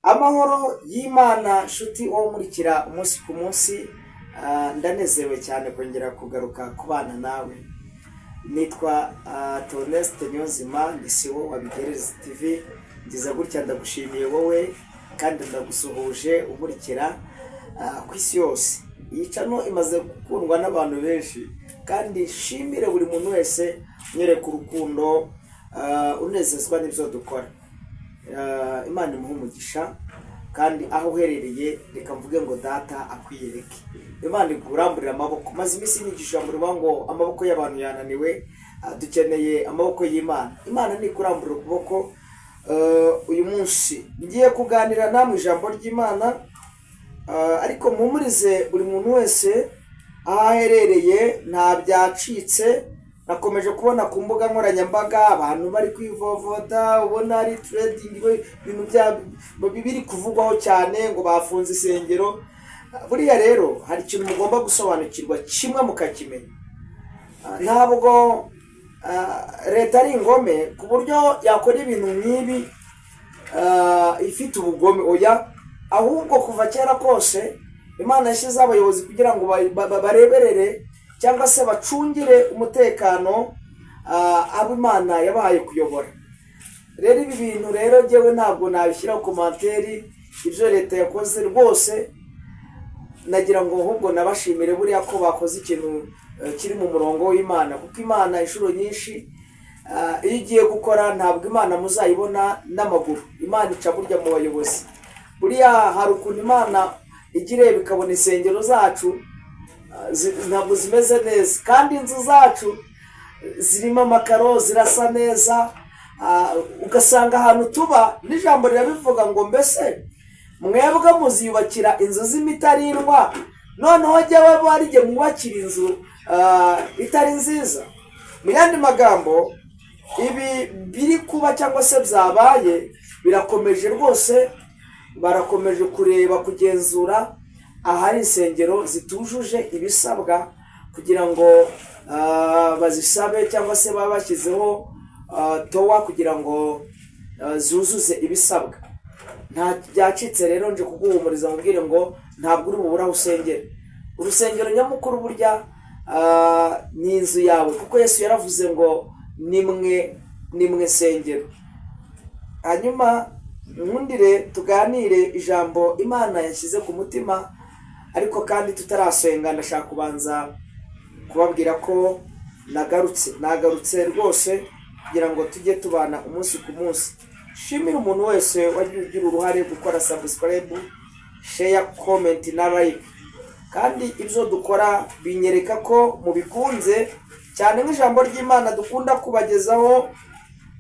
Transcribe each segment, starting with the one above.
Amahoro y'Imana nshuti wowe umurikira umunsi ku munsi, ndanezerewe cyane kongera kugaruka kubana nawe. Nitwa Theoneste Niyonzima, ni siwo wa Bigerezi TV. Ngize gutya ndagushimiye wowe kandi ndagusuhuje umurikira ku isi yose. Iyi channel imaze gukundwa n'abantu benshi, kandi nshimire buri muntu wese unyereka urukundo, unezezwa n'ibyo dukora. Imana imuhe umugisha, kandi aho uherereye reka mvuge ngo Data akwiyereke, Imana ikuramburira amaboko. Maze iminsi nigisha ijambo rivuga ngo amaboko y'abantu yananiwe, dukeneye amaboko y'Imana. Imana nikuramburira ukuboko. Uyu munsi ngiye kuganira namwe ijambo ry'Imana, ariko mpumurize buri muntu wese aho aherereye, nta byacitse. Nakomeje kubona ku mbuga nkoranyambaga abantu bari kwivovota, ubona ari trending, ibintu biri kuvugwaho cyane ngo bafunze insengero. Buriya rero hari ikintu mugomba gusobanukirwa kimwe mukakimenya. Ntabwo leta ari ingome ku buryo yakora ibintu nk'ibi ifite ubugome, oya. Ahubwo kuva kera kose Imana yashyizeho abayobozi kugira ngo bareberere cyangwa se bacungire umutekano abo Imana yabahaye kuyobora. Rero ibi bintu rero njyewe ntabwo nabishyiraho commentaire, ibyo leta yakoze rwose. Nagira ngo ahubwo nabashimire buriya ko bakoze ikintu kiri mu murongo w'Imana, kuko Imana inshuro nyinshi iyo igiye gukora ntabwo Imana muzayibona n'amaguru. Imana ica burya mu bayobozi. Buriya hari ukuntu Imana ijya ireba ikabona insengero zacu ntabwo zimeze neza, kandi inzu zacu zirimo amakaro, zirasa neza, ugasanga ahantu tuba n'ijambo rirabivuga ngo: "Mbese mwebwe muziyubakira inzu z'imitarindwa, noneho jyewe bari jye mwubakira inzu itari nziza?" Mu yandi magambo, ibi biri kuba cyangwa se byabaye birakomeje rwose. Barakomeje kureba, kugenzura ahari insengero zitujuje ibisabwa kugira ngo bazisabe cyangwa se baba bashyizeho towa kugira ngo zuzuze ibisabwa. Nta byacitse rero, nje kuguhumuriza mubwire ngo ntabwo uri bubure aho usengera. Urusengero nyamukuru burya ni inzu yawe, kuko Yesu yaravuze ngo: "Nimwe, nimwe sengero." Hanyuma nkundire tuganire ijambo Imana yashyize ku mutima, ariko kandi tutarasenga ndashaka kubanza kubabwira ko nagarutse, nagarutse rwose kugira ngo tujye tubana umunsi ku munsi. Shimira umuntu wese wagiye ugira uruhare gukora subscribe, share, comment na like, kandi ibyo dukora binyereka ko mubikunze cyane, nk'ijambo ry'Imana dukunda kubagezaho.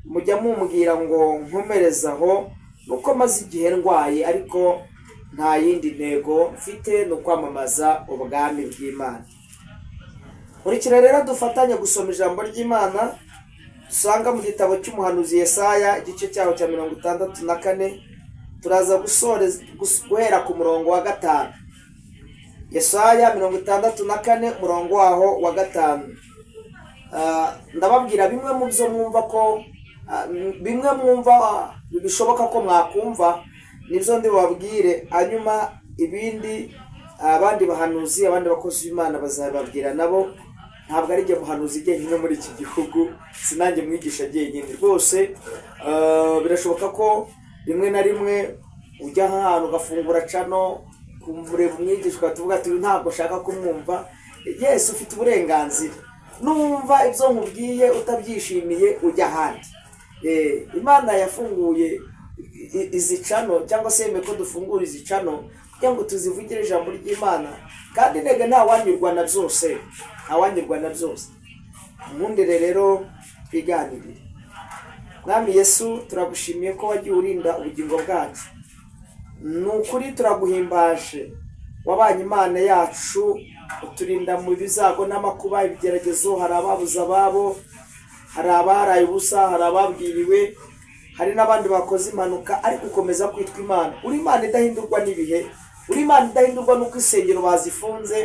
Mujya mumbwira ngo nkomerezaho, nuko maze igihe ndwaye, ariko nta yindi ntego mfite, ni ukwamamaza ubwami bw'Imana. Nkurikira rero dufatanye gusoma ijambo ry'Imana dusanga mu gitabo cy'umuhanuzi Yesaya, igice cyaho cya 64. Turaza guhera ku murongo wa 5. Yesaya 64, umurongo waho wa 5. Ndababwira bimwe mu byo mwumva ko bimwe mwumva bishoboka ko mwakumva, nibyo ndi bubabwire. Hanyuma ibindi abandi bahanuzi, abandi bakozi b'Imana bazababwira nabo. Ntabwo ari jye muhanuzi jyenyine muri iki gihugu, sinanjye mwigisha jyenyine rwose. Birashoboka ko rimwe na rimwe ujya nk'ahantu ugafungura channel, kumureba umwigisha, tuvuga ati: "Ntabwo ushaka kumwumva." Yesu, ufite uburenganzira. Numva ibyo nkubwiye utabyishimiye, ujya ahandi. Imana yafunguye izi channel, cyangwa se yemeye ko dufungura izi channel kugira ngo tuzivugire ijambo ry'Imana. Kandi intego, ntawanyurwa na byose, ntawanyurwa na byose. Nkundire rero twiganirire. Mwami Yesu, turagushimiye ko wagiye urinda ubugingo bwacu. Ni ukuri turaguhimbaje, wabanye Imana yacu, uturinda mu bizago n'amakuba, ibigeragezo. Hari ababuze ababo, hari abaraye ubusa, hari ababwiriwe, hari n'abandi bakoze impanuka, ariko ukomeza kwitwa Imana. Uri Imana idahindurwa n'ibihe, uri Imana idahindurwa n'uko insengero bazifunze,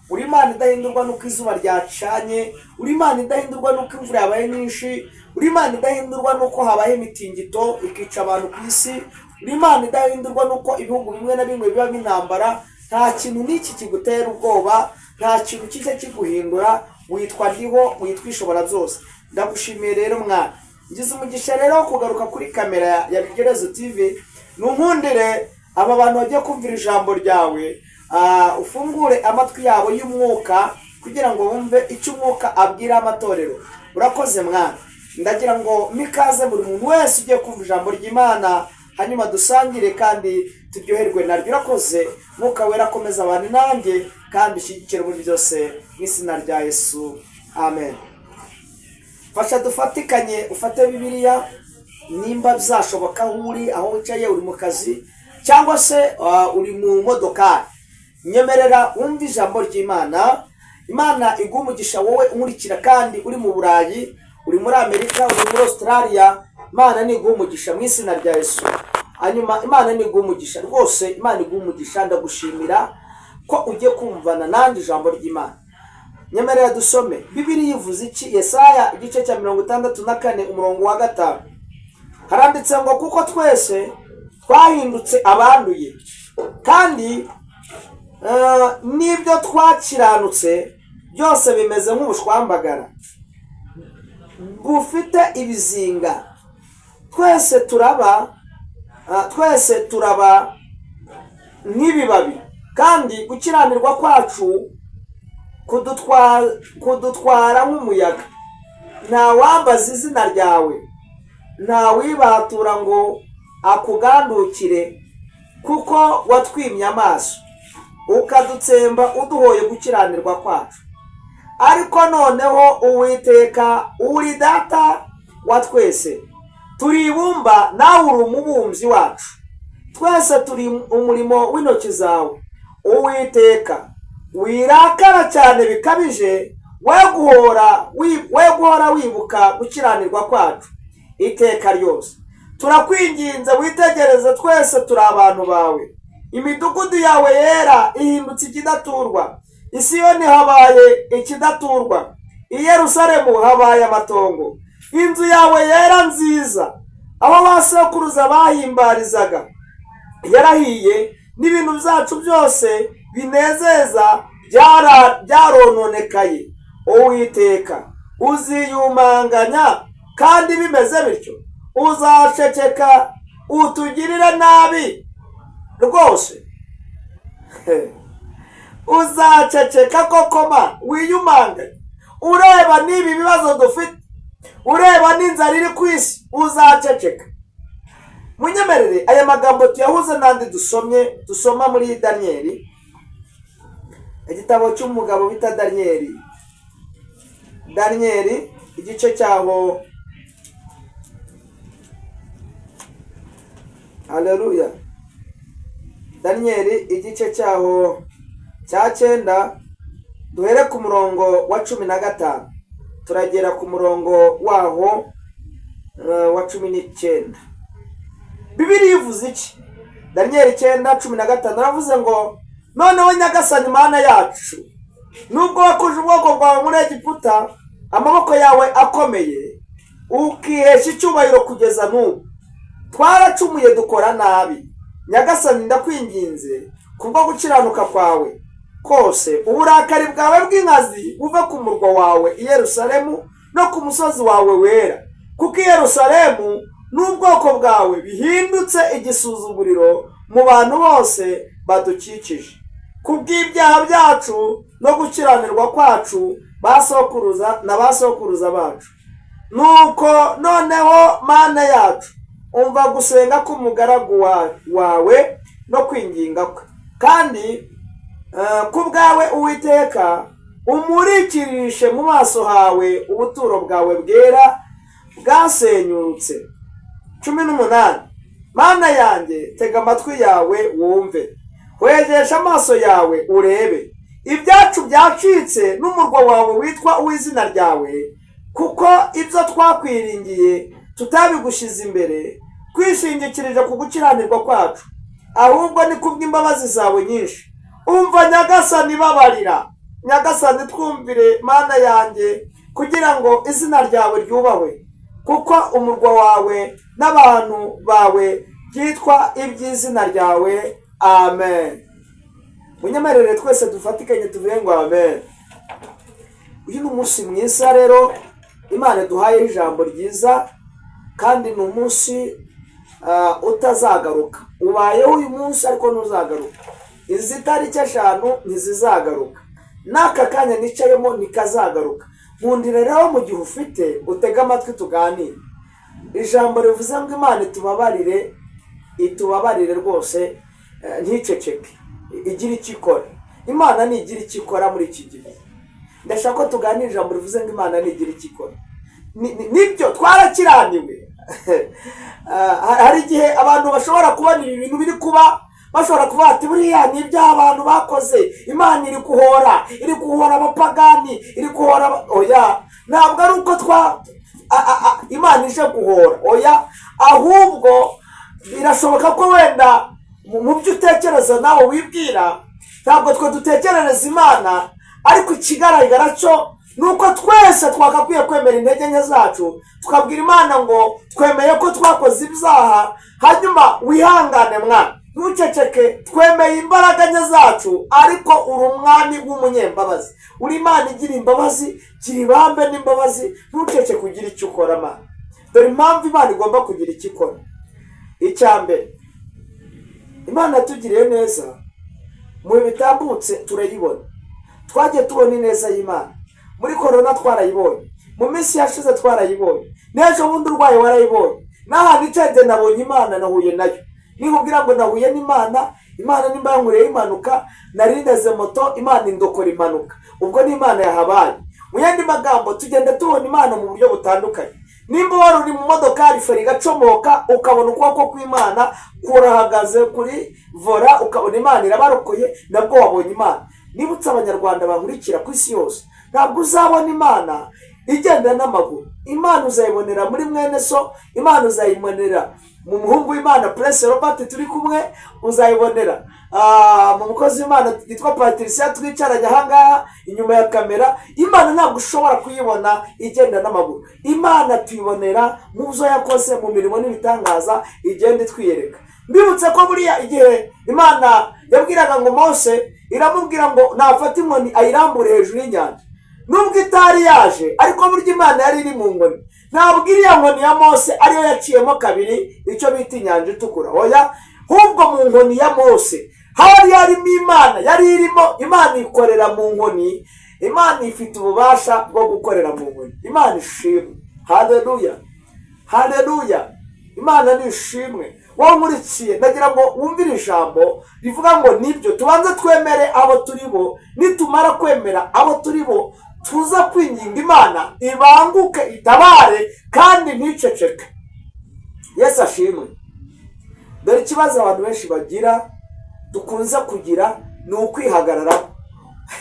uri Imana idahindurwa n'uko izuba ryacanye, uri Imana idahindurwa n'uko imvura yabaye nyinshi, uri Imana idahindurwa n'uko habaye imitingito ikica abantu ku isi. Uri Imana idahindurwa n'uko ibihugu bimwe na bimwe bibamo intambara. Nta kintu n'iki kigutera ubwoba, nta kintu kijya kiguhindura. Witwa Ndiho, witwa Ishobora Byose. Ndagushimiye rero mwana. Ngize umugisha rero wo kugaruka kuri kamera ya Bigerezo TV. Nunkundire aba bantu bagiye kumvira ijambo ryawe, ufungure amatwi yabo y'umwuka kugira ngo bumve icyo umwuka abwira amatorero. Urakoze mwana. Ndagira ngo mikaze buri muntu wese ugiye kumva ijambo ry'Imana, hanyuma dusangire kandi turyoherwe naryo. Urakoze. Mwuka Wera akomeza abantu nanjye kandi ushyigikire muri byose, mu izina rya Yesu, amen. Fasha dufatikanye, ufate Bibiliya nimba bizashoboka aho uri, aho wicaye, uri mu kazi cyangwa se uri mu modokari, nyemerera wumve ijambo ry'Imana. Imana iguha umugisha wowe unkurikira kandi uri mu Burayi, uri muri Amerika, uri muri Australia. Imana niguha umugisha mu izina rya Yesu. Hanyuma Imana niguha umugisha rwose, Imana iguha umugisha. Ndagushimira ko ugiye kumvana nanjye ijambo ry'Imana. Nyemerera dusome. Bibiliya ivuze iki? Yesaya igice cya 64 umurongo wa 5, haranditse ngo: "Kuko twese twahindutse abanduye, kandi n'ibyo twakiranutse byose bimeze nk'ubushwambagara bufite ibizinga. Twese turaba nk'ibibabi, kandi gukiranirwa kwacu kudutwara nk'umuyaga. Nta wambaza izina ryawe, nta wibatura ngo akugandukire, kuko watwimye amaso ukadutsemba uduhoye gukiranirwa kwacu. Ariko noneho Uwiteka, uri Data wa twese, turi ibumba nawe uri umubumbyi wacu, twese turi umurimo w'intoki zawe. Uwiteka, wirakara cyane bikabije, we guhora wibuka gukiranirwa kwacu iteka ryose. Turakwinginze, witegereze, twese turi abantu bawe. Imidugudu yawe yera ihindutse ikidaturwa, i Siyoni habaye ikidaturwa, i Yerusalemu habaye amatongo. Inzu yawe yera nziza, aho ba sekuruza bahimbarizaga, yarahiye, n'ibintu byacu byose binezeza byarononekaye. Uwiteka, uziyumanganya kandi bimeze bityo? Uzaceceka utugirire nabi rwose? Uzaceceka koko ma wiyumanganye, ureba n'ibi bibazo dufite, ureba n'inzara iri ku isi, uzaceceka? Munyemerere aya magambo tuyahuze n'andi dusomye, dusoma muri Daniyeli, igitabo cy'umugabo bita Daniyeli. Daniyeli igice cyaho, haleluya, Daniyeli igice cyaho cya 9, duhere ku murongo wa 15 turagera ku murongo waho wa 19. Bibiliya ivuze iki? Daniyeli 9:15 aravuze ngo: "Noneho Nyagasani Mana yacu, nubwo wakuje ubwoko bwawe muri Egiputa amaboko yawe akomeye, ukihesha icyubahiro kugeza n'ubu, twaracumuye dukora nabi. Nyagasani, ndakwinginze kubwo gukiranuka kwawe kose, uburakari bwawe bw'inkazi buve ku murwa wawe i Yerusalemu no ku musozi wawe wera, kuko i Yerusalemu n'ubwoko bwawe bihindutse igisuzuguriro mu bantu bose badukikije, kubw'ibyaha byacu no gukiranirwa kwacu ba sokuruza na ba sokuruza bacu. Nuko noneho Mana yacu, umva gusenga k'umugaragu wawe no kwinginga kwe, kandi ku bwawe Uwiteka umurikirishe mu maso hawe ubuturo bwawe bwera bwasenyutse." 18: "Mana yanjye, tega amatwi yawe wumve, wegesha amaso yawe urebe. Ibyacu byacitse n'umurwa wawe witwa uw'izina ryawe, kuko ibyo twakwiringiye tutabigushyize imbere twishingikirije ku gukiranirwa kwacu, ahubwo ni kubw'imbabazi zawe nyinshi. Umva Nyagasani, babarira. Nyagasani, twumvire Mana yanjye, kugira ngo izina ryawe ryubahwe, kuko umurwa wawe n'abantu bawe Byitwa iby'izina ryawe, amen. Munyemerere twese dufatikanye tuvuge ngo amen. Uyu ni umunsi mwiza rero Imana duhayeho ijambo ryiza, kandi ni umunsi utazagaruka. Ubayeho uyu munsi ariko ntuzagaruka. Izi tariki 5 ntizizagaruka, n'aka kanya nicayemo ntikazagaruka. Nkundira rero mu gihe ufite utege amatwi tuganire ijambo rivuze ngo Imana itubabarire, itubabarire rwose, nticeceke, igire icyo ikora. Imana ntigira icyo ikora muri iki gihe. Ndashaka ko tuganira ijambo rivuze ngo Imana ntigira icyo ikora. Nibyo, twarakiraniwe. Hari igihe abantu bashobora kubona ibi bintu biri kuba, bashobora kuvuga ati buriya ni ibyaha abantu bakoze, Imana iri guhora, iri guhora abapagani, iri guhora. Oya, ntabwo ari uko twa Imana ije guhora, oya. Ahubwo birashoboka ko wenda mu byo utekereza nawe wibwira, ntabwo twe dutekerereza Imana, ariko ikigaragara cyo ni uko twese twakakwiye kwemera intege nke zacu, tukabwira Imana ngo twemeye ko twakoze ibyaha, hanyuma wihangane mwana, ntuceceke, twemeye imbaraga nke zacu, ariko uri umwami w'umunyembabazi, uri Imana igira imbabazi, gira ibambe n'imbabazi, ntuceceke, ugire icyo ukora Mana. Dore impamvu Imana igomba kugira icyo ikora. Icya mbere, Imana yatugiriye neza mu bihe bitambutse, turayibona, twagiye tubona ineza y'Imana. Muri korona twarayibonye, mu minsi yashize twarayibonye, n'ejo bundi urwaye warayibonye, n'ahantu icende nabonye Imana, nahuye nayo. Nikubwira ngo nahuye n'Imana, Imana nimba yankureho impanuka, narindeze moto, Imana indokora impanuka, ubwo ni Imana yahabaye. Mu yandi magambo, tugenda tubona Imana mu buryo butandukanye. Nimba wari uri mu modokari, feri igacomoka, ukabona ukuboko kw'Imana kurahagaze kuri volant, ukabona Imana irabarokoye, nabwo wabonye Imana. Nibutse Abanyarwanda bankurikira ku isi yose, ntabwo uzabona Imana igenda n'amaguru. Imana uzayibonera muri mwene so, Imana uzayibonera mu muhungu w'Imana Prince Robert turi kumwe, uzayibonera mu mukozi w'Imana yitwa Patricia twicaranye ahangaha inyuma ya kamera. Imana ntabwo ushobora kuyibona igenda n'amaguru. Imana tuyibonera mu byo yakoze, mu mirimo n'ibitangaza igenda itwiyereka. Mbibutse ko buriya igihe Imana yabwiraga ngo Mose, iramubwira ngo nafate inkoni ayirambure hejuru y'inyanja, nubwo itari yaje, ariko burya Imana yari iri mu nkoni. Ntabwo iriya nkoni ya Mose ariyo yaciyemo kabiri icyo bita Inyanja Itukura, oya. Ahubwo mu nkoni ya Mose hari harimo Imana, yari irimo. Imana ikorera mu nkoni, Imana ifite ububasha bwo gukorera mu nkoni. Imana ishimwe, haleluya, haleluya, Imana ni ishimwe. Wowe nkurikiye, ndagira ngo wumvire ijambo rivuga ngo nibyo, tubanze twemere abo turi bo. Nitumara kwemera abo turi bo, tuza kwinginga Imana ibanguke, itabare kandi nticeceke. Yesu ashimwe. Dore ikibazo abantu benshi bagira, dukunze kugira, ni ukwihagararaho.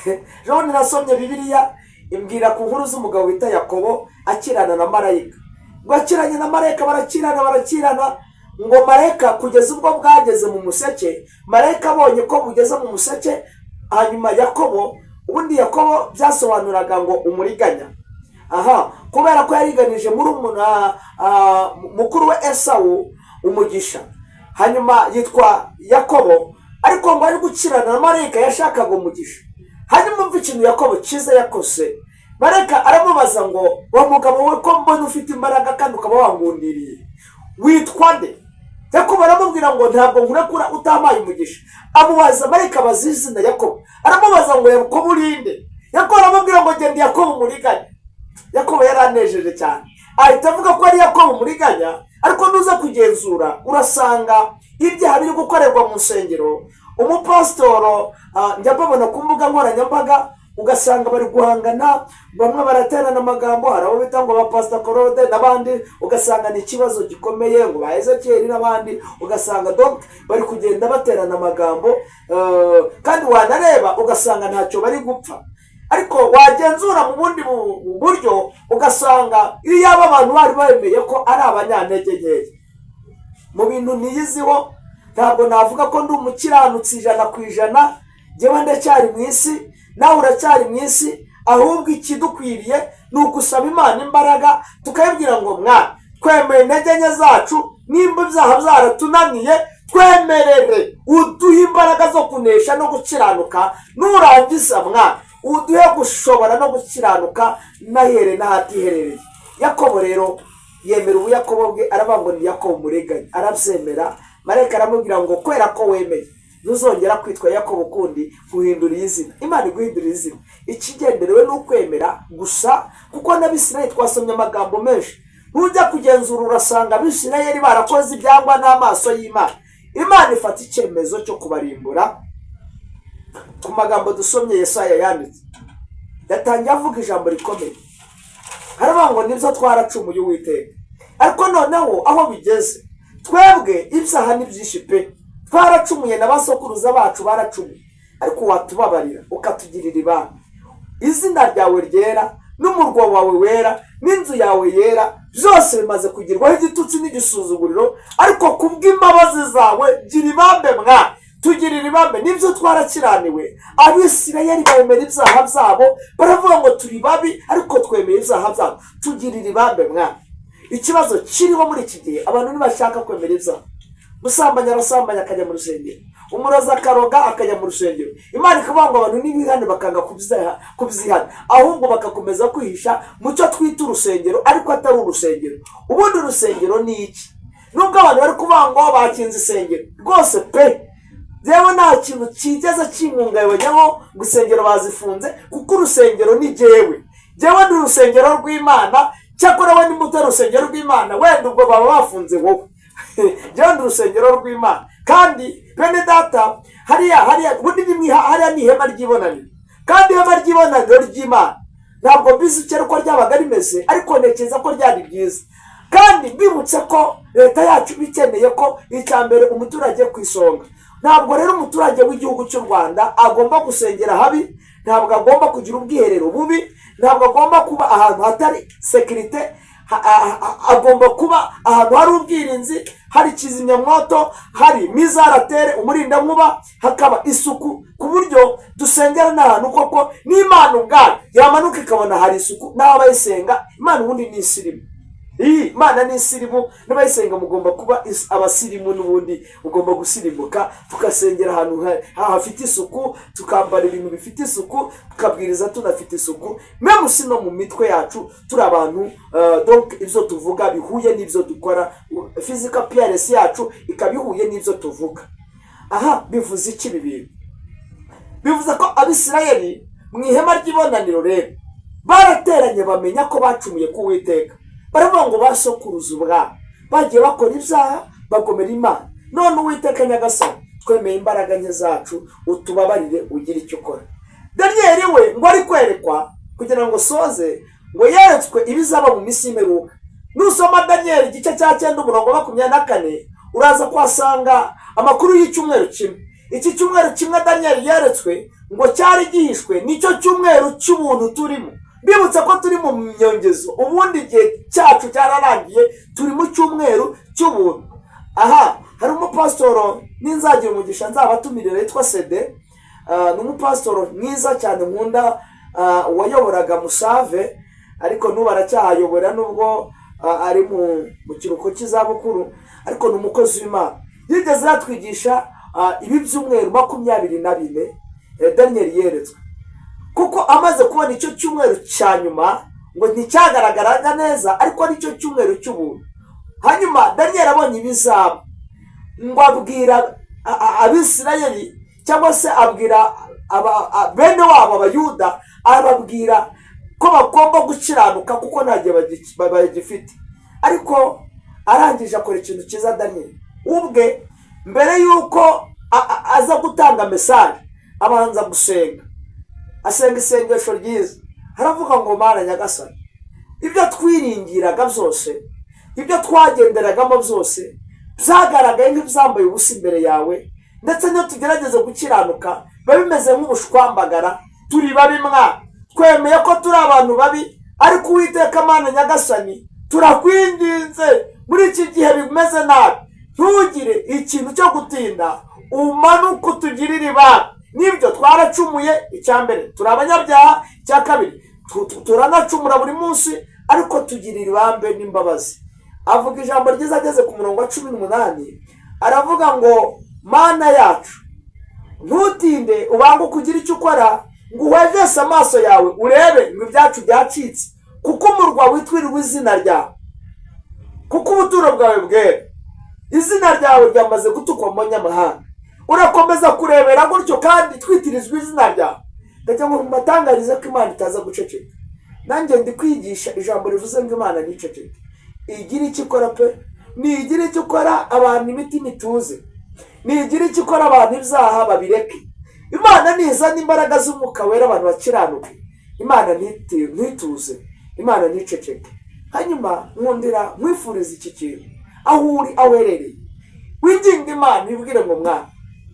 Ejo nasomye Bibiliya, imbwira ku nkuru z'umugabo bita Yakobo akirana na marayika. Ngo akiranye na marayika, barakirana, barakirana, ngo marayika kugeza ubwo bwageze mu museke. Marayika abonye ko bugeze mu museke, hanyuma Yakobo, ubundi Yakobo byasobanuraga ngo umuriganya, aha kubera ko yariganije muri mukuru we Esawu umugisha, hanyuma yitwa Yakobo. Ariko ngo ari gukirana na marayika, yashakaga umugisha. Hanyuma umva ikintu Yakobo cyiza yakoze. Marayika aramubaza ngo: "Wa mugabo we, ko mbona ufite imbaraga kandi ukaba wangundiriye, witwa nde?" Yakobo aramubwira ngo: "Ntabwo nkurekura utampaye umugisha." Amubaza, marayika abaza izina Yakobo, aramubaza ngo: "Yakobo, urinde?" Yakobo aramubwira ngo: "Genda Yakobo umuriganya." Yakobo yaranejeje cyane, ahita avuga ko ari Yakobo umuriganya. Ariko nuza kugenzura, urasanga ibyaha biri gukorerwa mu nsengero. Umupasitoro njya mbabona ku mbuga nkoranyambaga, ugasanga bari guhangana, bamwe baraterana amagambo. Hari abo bita ngo ba Pasita Korode n'abandi, ugasanga ni ikibazo gikomeye, ngo ba Ezekiyeli n'abandi, ugasanga donc bari kugenda baterana amagambo, kandi wanareba ugasanga ntacyo bari gupfa. Ariko wagenzura mu bundi buryo, ugasanga iyo yaba abantu bari bemeye ko ari abanyantege nkeya mu bintu niyiziho. Ntabwo navuga ko ndi umukiranutsi 100%. Njyewe ndacyari mu isi, nawe uracyari mu isi. Ahubwo ikidukwiriye ni ugusaba Imana imbaraga, tukayibwira ngo: "Mwana, twemeye intege nke zacu, Nimba ibyaha byaratunaniye, twemerere uduhe imbaraga zo kunesha no gukiranuka. Nurangiza mwa uduhe gushobora no gukiranuka n'ahere n'ahatiherereye. Yakobo rero yemera ubuyakobo bwe, aravuga ngo ni Yakobo umureganye, arabyemera. Marayika aramubwira ngo kubera ko wemeye, ntuzongera kwitwa Yakobo ukundi, guhindura izina. Imana iguhindurira izina, ikigenderewe ni ukwemera gusa, kuko n'Abisirayeli twasomye amagambo menshi. Nujya kugenzura urasanga Abisirayeli barakoze ibyangwa n'amaso y'Imana. Imana ifata icyemezo cyo kubarimbura. Ku magambo dusomye Yesaya yanditse, yatangiye avuga ijambo rikomeye, haravuga ngo nibyo, twaracumuye Uwiteka, ariko noneho aho bigeze twebwe ibyaha ni byinshi pe, twaracumuye na basokuruza bacu baracumuye, ariko watubabarira ukatugirira ibanga, izina ryawe ryera n'umurwa wawe wera n'inzu yawe yera byose bimaze kugirwaho igitutsi n'igisuzuguriro, ariko kubw'imbabazi zawe gira ibambe mwa, tugirira ibambe. Nibyo, twarakiraniwe. Abisirayeli bemera ibyaha byabo, baravuga ngo turi babi, ariko twemeye ibyaha byabo, tugirira ibambe mwa. Ikibazo kiriho muri iki gihe, abantu ntibashaka kwemera ibyaha. Musambanya arasambanya akajya mu rusengero, umurozi akaroga akajya mu rusengero. Imana ikavuga ngo abantu nibihane, bakanga kubyihana, ahubwo bagakomeza kwihisha mu cyo twita urusengero ariko atari urusengero. Ubundi urusengero ni iki? Nubwo abantu bari kuvuga ngo bakinze isengero, rwose pe, yewe nta kintu kigeze kinkungabanyaho ngo isengero bazifunze, kuko urusengero ni jyewe. Jyewe ni urusengero rw'Imana. Cyakora we nimba utari urusengero rw'Imana, wenda ubwo baba bafunze wowe. Jyewe ndi urusengero rw'Imana. Kandi bene data, hariya ubundi ni hariya ni ihema ry'ibonaniro, kandi ihema ry'ibonaniro ry'Imana ntabwo mbizi icyo uko ryabaga rimeze, ariko ntekereza ko ryari ryiza. Kandi mbibutse ko leta yacu iba ikeneye ko icya mbere umuturage ku isonga. Ntabwo rero umuturage w'igihugu cy'u Rwanda agomba gusengera habi, ntabwo agomba kugira ubwiherero bubi, ntabwo agomba kuba ahantu hatari sécurité. Agomba kuba ahantu hari ubwirinzi, hari kizimyamwoto, hari mizaratere, umurindankuba, hakaba isuku, ku buryo dusengera n'ahantu koko n'Imana ubwayo yamanuka ikabona hari isuku n'abayisenga. Imana ubundi ni isirimu, iyi Imana ni isirimu, n'abayisenga mugomba kuba abasirimu. N'ubundi ugomba gusirimuka, tugasengera ahantu hafite isuku, tukambara ibintu bifite isuku, tukabwiriza tunafite isuku, même si no mu mitwe yacu turi abantu donc ibyo tuvuga bihuye n'ibyo dukora, physical appearance yacu ikaba ihuye n'ibyo tuvuga. Aha bivuze iki? Ibi bintu bivuze ko Abisirayeli mu ihema ry'ibonaniro rero barateranye, bamenya ko bacumuye ku Uwiteka, baravuga ngo basokuruza ubwabo bagiye bakora ibyaha, bagomera Imana, none Uwiteka Nyagasani, twemeye imbaraga nke zacu, utubabarire, ugire icyo ukora. Daniyeli we ngo ari kwerekwa, kugira ngo soze, ngo yeretswe ibizaba mu minsi y'imperuka. Nusoma Daniyeli igice cya 9 umurongo 24, uraza kuhasanga amakuru y'icyumweru kimwe. Iki cyumweru kimwe Daniyeli yeretswe ngo cyari gihishwe, nicyo cyumweru cy'ubuntu turimo. Mbibutse ko turi mu myongezo, ubundi igihe cyacu cyararangiye, turi mu cyumweru cy'ubuntu. Aha hari umupasitoro, ninzagira umugisha nzabatumirira, yitwa Sede. Ni umupasitoro mwiza cyane nkunda, wayoboraga Musave, ariko n'ubu aracyahayobora nubwo ari mu kiruhuko cy'izabukuru, ariko ni umukozi w'Imana. Yigeze yatwigisha ibi byumweru 24 Daniyeli yeretswe, kuko amaze kubona icyo cyumweru cya nyuma ngo nticyagaragaraga neza, ariko nicyo cyumweru cy'ubuntu. Hanyuma Daniyeli abonye ibizaba, ngo abwira Abisirayeli, cyangwa se abwira bene wabo Abayuda, ababwira ko bagomba gukiranuka kuko nta gihe bagifite. Ariko arangije akora ikintu cyiza. Daniyeli ubwe, mbere y'uko aza gutanga message, abanza gusenga, asenga isengesho ryiza, aravuga ngo Mana Nyagasani, ibyo twiringiraga byose, ibyo twagenderagamo byose byagaragaye nk'ibyambaye ubusa imbere yawe, ndetse n'iyo tugerageza gukiranuka biba bimeze nk'ubushwambagara. Turi babi mwa, twemeye ko turi abantu babi, ariko Uwiteka Mana Nyagasani, turakwinginze, muri iki gihe bimeze nabi ntugire ikintu cyo gutinda, umanuke utugirire ibanga. Nibyo, twaracumuye, icya mbere turi abanyabyaha, icya kabiri turanacumura buri munsi, ariko tugirire ibambe n'imbabazi. Avuga ijambo ryiza ageze ku murongo wa 18, aravuga ngo: "Mana yacu, ntutinde, ubanguke ugire icyo ukora, ngo uhwejese amaso yawe urebe ngo ibyacu byacitse, kuko umurwa witwiriwe izina ryawe, kuko ubuturo bwawe bwera, izina ryawe ryamaze gutukwa mu banyamahanga. Urakomeza kurebera gutyo kandi twitirizwa izina ryawe?" Ndagira ngo mbatangarize ko Imana itaza guceceka. Nanjye ndi kwigisha ijambo rivuze ngo Imana nticeceke, igira icyo ikora pe. Nigira icyo ikora, abantu imitima ituze. Nigira icyo ikora, abantu ibyaha babireke. Imana nizana imbaraga z'Umwuka Wera, abantu bakiranuke. Imana ntituze, Imana nticeceke. Hanyuma nkundira nkwifuriza iki kintu: aho uri, aho uherereye, winginga Imana, ibwire ngo: "Mwana,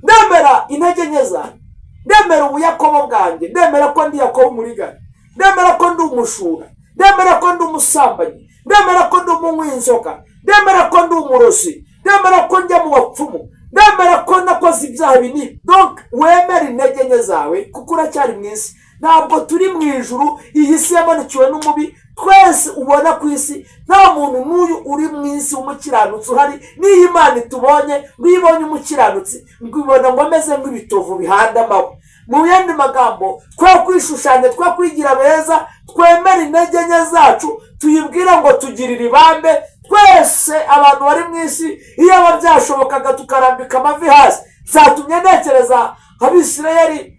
ndemera intege nke zanjye, ndemera ubuyakobo bwanjye, ndemera ko ndi Yakobo umuriganya, ndemera ko ndi umushura, ndemera ko ndi umusambanyi, ndemera ko ndi umunywi inzoga, ndemera ko ndi umurozi, ndemera ko njya mu bapfumu, ndemera ko nakoze ibyaha binini." Donc wemere intege nke zawe, kuko uracyari mu isi, ntabwo turi mu ijuru. Iyi si yamanukiwe n'umubi. Twese ubona ku isi, nta muntu n'uyu uri mu isi w'umukiranutsi uhari. N'iyo Imana itubonye, ngo iyo ibonye umukiranutsi, ngo ibona ngo ameze nk'ibitovu bihanda amahwa. Mu yandi magambo, twe kwishushanya, twe kwigira beza, twemere intege nke zacu, tuyibwire ngo tugirire ibambe. Twese abantu bari mu isi, iyo aba byashobokaga tukarambika amavi hasi. Zatumye ntekereza Abisirayeli,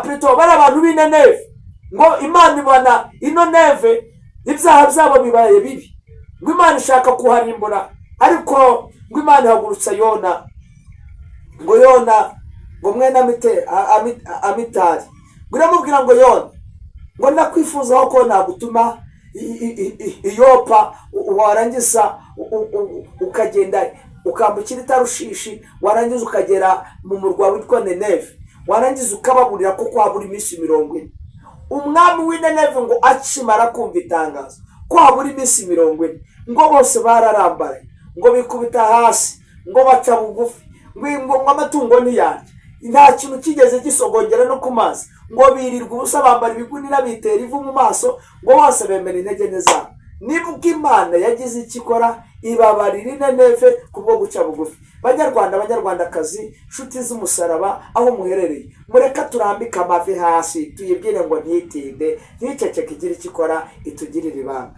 plutôt bari abantu b'Ineneve, ngo Imana ibona ino Neve ibyaha byabo bibaye bibi, ngo Imana ishaka kuharimbura. Ariko ngo Imana ihagurutsa Yona, ngo Yona, ngo mwene Amitari, ngo iramubwira ngo: "Yona, ngo ndakwifuzaho ko nagutuma Iyopa, warangiza ukagenda ukambukira Itarushishi, warangiza ukagera mu murwa witwa Neneve, warangiza ukababurira ko kwabura iminsi 40." Umwami w'Ineneve ngo akimara kumva itangazo ko habura iminsi 40, ngo bose bararambaraye, ngo bikubita hasi, ngo baca bugufi, ngo amatungo ntiyarya, nta kintu kigeze gisogongera no ku mazi, ngo birirwa ubusa, bambara ibigunira, bitera ivu mu maso, ngo bose bemera intege nke zabo. Nibwo Imana yagize icyo ikora, ibabarira Ineneve kubwo guca bugufi. Banyarwanda, Banyarwandakazi, nshuti z'umusaraba, aho muherereye, mureka turambike amavi hasi, tuyibwire ngo ntitinde, nticeceke, igire icyo ikora, itugirire ibanga.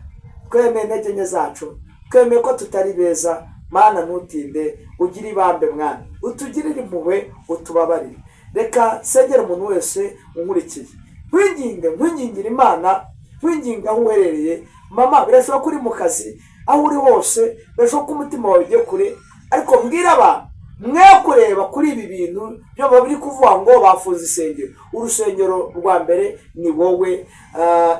Twemeye intege nke zacu, twemeye ko tutari beza. Mana, ntutinde, ugire ibambe mwana, utugirire impuhwe, utubabarire. Reka nsengere umuntu wese unkurikiye, nkwinginge, nkwingingira Imana, nkwinginga aho uherereye. Mama, birashoboka ko uri mu kazi, aho uri hose birashoboka ko umutima wawe ugiye kure, ariko mbwira abantu mwe kureba kuri ibi bintu byo biri kuvuga ngo bafunze insengero. Urusengero rwa mbere ni wowe.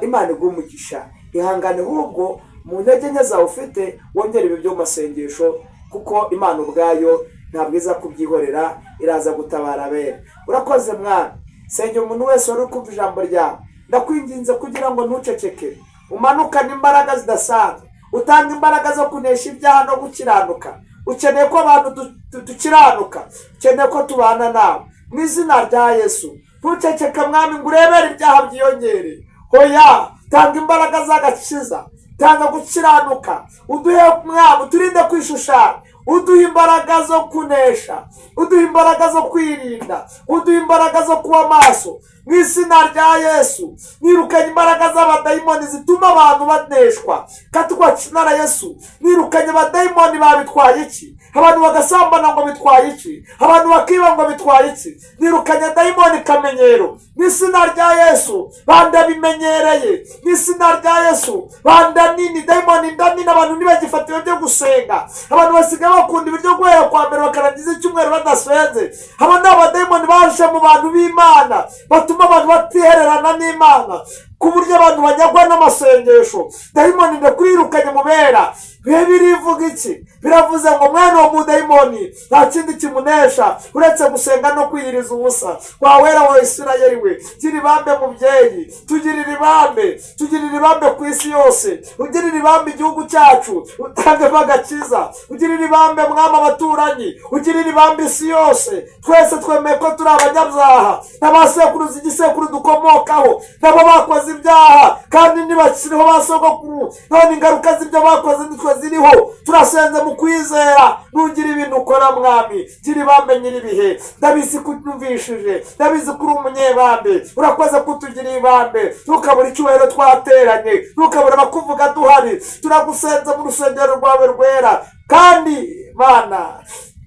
Imana iguha umugisha. Ihangane ahubwo mu ntege nke zawe ufite, wongere ibi byo mu masengesho, kuko Imana ubwayo ntabwo iza kubyihorera, iraza gutabara abera. Urakoze mwana. Sengera umuntu wese wari uri kumva ijambo ryawe. Ndakwinginze kugira ngo ntuceceke, umanukane imbaraga zidasanzwe, utanga imbaraga zo kunesha ibyaha no gukiranuka. Ukeneye ko abantu dukiranuka, ukeneye ko tubana nawe. Mu izina rya Yesu, ntuceceke mwami ngo urebere ibyaha byiyongere. Hoya, tanga imbaraga z'agakiza, tanga gukiranuka, uduhe mwami, uturinde kwishushanya, uduhe imbaraga zo kunesha, uduhe imbaraga zo kwirinda, uduhe imbaraga zo kuba maso. Mu izina rya Yesu, nirukanye imbaraga z'abadayimoni zituma abantu baneshwa katwa na Yesu. Nirukanye abadayimoni babitwaye iki? Abantu bagasambana ngo bitwaye iki? Abantu bakiba ngo bitwaye iki? Nirukanye dayimoni kamenyero mu izina rya Yesu. Bandabimenyereye mu izina rya Yesu. Banda nini, dayimoni inda nini. Abantu ntibagifata ibyo gusenga, abantu basigaye bakunda ibiryo guhera kwa mbere bakarangiza icyumweru badasenze. Aba ni abadayimoni baje mu bantu b'Imana, batuma abantu batihererana n'Imana, ku buryo abantu banyagwa n'amasengesho. Dayimoni, ndakwirukanye mu bera. Bihe birivuga iki? Biravuze ngo mwene uwo mudayimoni nta kindi kimunesha uretse gusenga no kwiyiriza ubusa. Wa Wera wa Isirayeli we, gira ibambe mubyeyi, tugirire ibambe, tugirire ibambe ku isi yose, ugirire ibambe igihugu cyacu, utangemo agakiza, ugirire ibambe mwami abaturanyi, ugirire ibambe isi yose. Twese twemeye ko turi abanyabyaha, n'abasekuruza, igisekuru dukomokaho nabo bakoze. Bakoze ibyaha kandi ntibakiriho ba sogokuru, none ingaruka z'ibyo bakoze nitwe ziriho. Turasenze mu kwizera, nugira ibintu ukora Mwami, gira ibambe nyir'ibihe. Ndabizi ko unyumvishije, ndabizi ko uri umunyebambe. Urakoze kutugira ibambe, ntukabure icyubahiro twateranye, ntukabure abakuvuga duhari. Turagusenze mu rusengero rwawe rwera kandi Mana,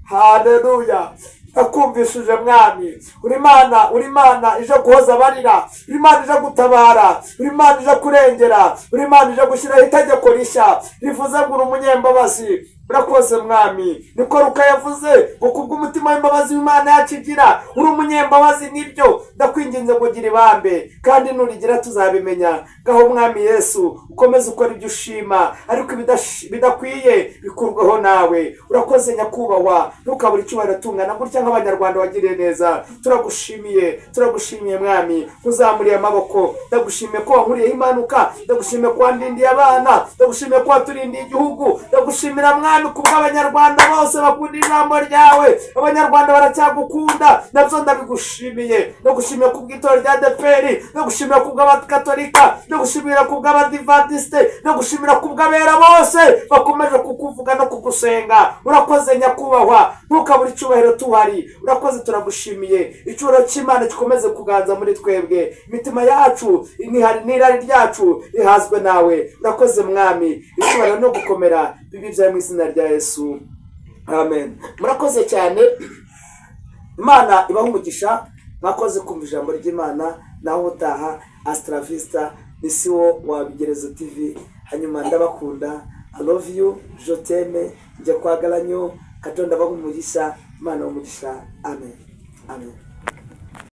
haleluya, ndakumvishije Mwami. Uri Imana, uri Imana ije guhoza abarira, uri Imana ije gutabara, uri Imana ije kurengera, uri Imana ije gushyiraho itegeko rishya rivuze ngo uri umunyembabazi. Urakoze Mwami. Niko Ruka yavuze ngo kubw'umutima w'imbabazi w'Imana yacu igira, uri umunyembabazi. Nibyo, ndakwinginze ngo gira ibambe, kandi nurigira tuzabimenya. Ngaho Mwami Yesu, ukomeze ukora ibyo ushima, ariko bidakwiye bikurweho nawe. Urakoze Nyakubahwa, ntukabure icyubahiro tungana gutya nk'Abanyarwanda wagiriye neza. Turagushimiye, turagushimiye Mwami, uzamuriye amaboko. Ndagushimiye ko wankuriyeho impanuka, ndagushimiye ko wandindiye abana, ndagushimiye ko waturindiye igihugu. Ndagushimira Mwami kubw'Abanyarwanda bose bakunda ijambo ryawe. Abanyarwanda baracyagukunda, nabyo ndabigushimiye. Ndagushimiye kubw'itorero rya ADEPR, ndagushimira kubw'Abakatolika, ndagushimira kubw'Abadivantisite, ndagushimira kubw'abera bose bakomeje kukuvuga no kugusenga. Urakoze Nyakubahwa, ntukabure icyubahiro tuhari. Urakoze, turagushimiye. Icyubahiro cy'Imana gikomeze kuganza muri twebwe, imitima yacu n'irari ryacu rihazwe nawe. Urakoze Mwami, icyubahiro no gukomera bibi byawe mu izina rya Yesu, amen. Murakoze cyane, Imana ibaha umugisha. Mwakoze kumva ijambo ry'Imana. Naho utaha, hasta la vista. Ni siwo wa Bigerezo TV. Hanyuma ndabakunda, I love you, je t'aime, njya kwagala nnyo. Katonda abaha umugisha, Imana umugisha. Amen, amen.